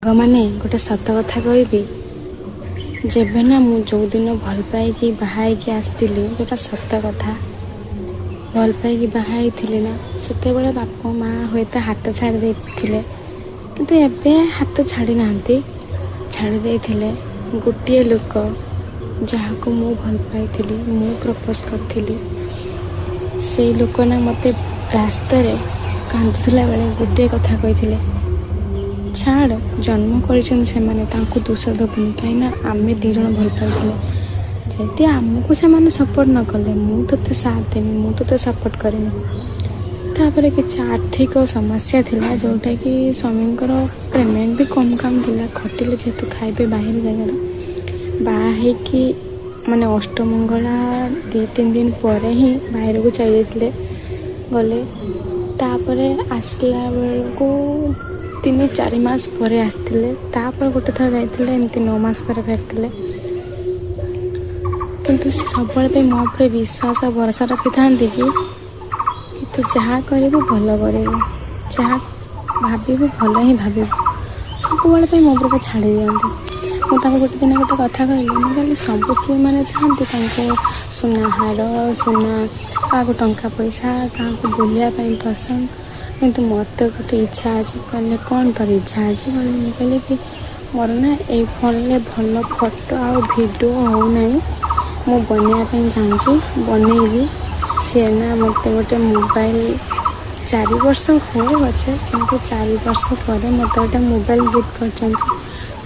ସାଙ୍ଗମାନେ, ଗୋଟେ ସତ କଥା କହିବି। ଯେବେ ନା ମୁଁ ଯେଉଁଦିନ ଭଲ ପାଇକି ବାହା ହେଇକି ଆସିଥିଲି, ଯେଉଁଟା ସତ କଥା, ଭଲ ପାଇକି ବାହା ହେଇଥିଲି ନା, ସେତେବେଳେ ବାପା ମା' ହୁଏତ ହାତ ଛାଡ଼ି ଦେଇଥିଲେ, କିନ୍ତୁ ଏବେ ହାତ ଛାଡ଼ି ନାହାନ୍ତି। ଛାଡ଼ି ଦେଇଥିଲେ ଗୋଟିଏ ଲୋକ, ଯାହାକୁ ମୁଁ ଭଲ ପାଇଥିଲି, ମୁଁ ପ୍ରପୋଜ୍ କରିଥିଲି। ସେଇ ଲୋକ ନା ମୋତେ ରାସ୍ତାରେ କାନ୍ଦୁଥିଲା ବେଳେ ଗୋଟିଏ କଥା କହିଥିଲେ, "ଛାଡ଼, ଜନ୍ମ କରିଛନ୍ତି ସେମାନେ, ତାଙ୍କୁ ଦୋଷ ଦେବୁନି। କାହିଁକିନା ଆମେ ଦୁଇ ଜଣ ଭଲ ପାଇଥିଲେ। ଯଦି ଆମକୁ ସେମାନେ ସପୋର୍ଟ ନ କଲେ, ମୁଁ ତୋତେ ସାଥ ଦେବି, ମୁଁ ତୋତେ ସପୋର୍ଟ କରିବି।" ତାପରେ କିଛି ଆର୍ଥିକ ସମସ୍ୟା ଥିଲା, ଯେଉଁଟାକି ସ୍ୱାମୀଙ୍କର ପେମେଣ୍ଟ ବି କମ୍ କାମ ଥିଲା। ଖଟିଲେ ଯେହେତୁ ଖାଇବେ ବାହିର ଜାଗାର। ବାହା ହେଇକି ମାନେ ଅଷ୍ଟମଙ୍ଗଳା 2-3 ଦିନ ପରେ ହିଁ ବାହାରକୁ ଚାଲିଯାଇଥିଲେ, ଗଲେ। ତାପରେ ଆସିଲା ବେଳକୁ 3-4 ମାସ ପରେ ଆସିଥିଲେ। ତାପରେ ଗୋଟେ ଥର ଯାଇଥିଲେ, ଏମିତି 9 ମାସ ପରେ ଫେରିଥିଲେ। କିନ୍ତୁ ସେ ସବୁବେଳେ ପାଇଁ ମୋ ଉପରେ ବିଶ୍ୱାସ ଆଉ ଭରସା ରଖିଥାନ୍ତି କି ତୁ ଯାହା କରିବୁ ଭଲ କରିବୁ, ଯାହା ଭାବିବୁ ଭଲ ହିଁ ଭାବିବୁ। ସବୁବେଳେ ପାଇଁ ମୋ ଉପରେ ଛାଡ଼ି ଦିଅନ୍ତି। ମୁଁ ତାଙ୍କୁ ଗୋଟେ ଦିନ ଗୋଟେ କଥା କହିଲି। ମୁଁ କହିଲି, ସବୁ ସ୍ତ୍ରୀମାନେ ଚାହାନ୍ତି ତାଙ୍କୁ ସୁନା ହାର, ସୁନା, କାହାକୁ ଟଙ୍କା ପଇସା, କାହାକୁ ବୁଲିବା ପାଇଁ ପସନ୍ଦ, କିନ୍ତୁ ମୋତେ ଗୋଟେ ଇଚ୍ଛା ଅଛି। କହିଲେ, "କ'ଣ ତୋର ଇଚ୍ଛା ଅଛି?" କହିଲେ, ମୁଁ କହିଲି କି ମୋର ନା ଏଇ ଫୋନ୍ରେ ଭଲ ଫଟୋ ଆଉ ଭିଡ଼ିଓ ହେଉନାହିଁ, ମୁଁ ବନେଇବା ପାଇଁ ଚାହୁଁଛି, ବନେଇବି। ସିଏ ନା ମୋତେ ଗୋଟେ ମୋବାଇଲ, 4 ବର୍ଷ ହଉ ପଛେ, କିନ୍ତୁ 4 ବର୍ଷ ପରେ ମୋତେ ଗୋଟେ ମୋବାଇଲ ଗିଫ୍ଟ କରିଛନ୍ତି।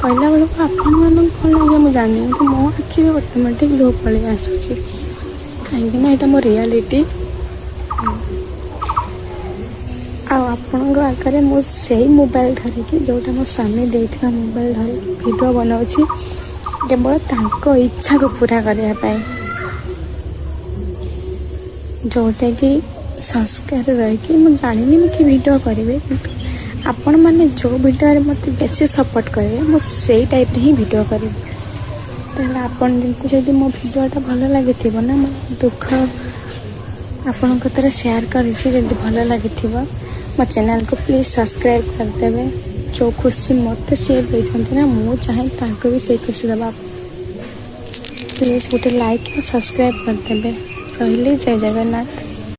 କହିଲା ବେଳକୁ ଆପଣମାନଙ୍କୁ କ'ଣ ଲାଗିବ ମୁଁ ଜାଣିନି, କିନ୍ତୁ ମୋ ଆଖିରେ ଅଟୋମେଟିକ୍ ଲୁହ ପଳେଇ ଆସୁଛି, କାହିଁକିନା ଏଇଟା ମୋ ରିଆଲିଟି। ଆଉ ଆପଣଙ୍କ ଆଗରେ ମୁଁ ସେଇ ମୋବାଇଲ ଧରିକି, ଯେଉଁଟା ମୋ ସ୍ୱାମୀ ଦେଇଥିବା ମୋବାଇଲ ଧରିକି ଭିଡ଼ିଓ ବନାଉଛି, କେବଳ ତାଙ୍କ ଇଚ୍ଛାକୁ ପୁରା କରିବା ପାଇଁ, ଯେଉଁଟାକି ସଂସ୍କାର ରହିକି। ମୁଁ ଜାଣିନି ମୁଁ କି ଭିଡ଼ିଓ କରିବି, କିନ୍ତୁ ଆପଣମାନେ ଯେଉଁ ଭିଡ଼ିଓରେ ମୋତେ ବେଶୀ ସପୋର୍ଟ କରିବେ, ମୁଁ ସେଇ ଟାଇପ୍ରେ ହିଁ ଭିଡ଼ିଓ କରିବି। ତାହେଲେ ଆପଣଙ୍କୁ ଯଦି ମୋ ଭିଡ଼ିଓଟା ଭଲ ଲାଗିଥିବ ନା, ମୋ ଦୁଃଖ ଆପଣଙ୍କ କତିରେ ସେୟାର କରିଛି, ଯଦି ଭଲ ଲାଗିଥିବ, ମୋ ଚ୍ୟାନେଲକୁ ପ୍ଲିଜ୍ ସବସ୍କ୍ରାଇବ୍ କରିଦେବେ। ଯେଉଁ ଖୁସି ମୋତେ ସିଏ ଦେଇଛନ୍ତି ନା, ମୁଁ ଚାହେଁ ତାଙ୍କୁ ବି ସେଇ ଖୁସି ଦେବା। ପ୍ଲିଜ୍ ଗୋଟେ ଲାଇକ୍ ଆଉ ସବସ୍କ୍ରାଇବ୍ କରିଦେବେ। ରହିଲି, ଜୟ ଜଗନ୍ନାଥ।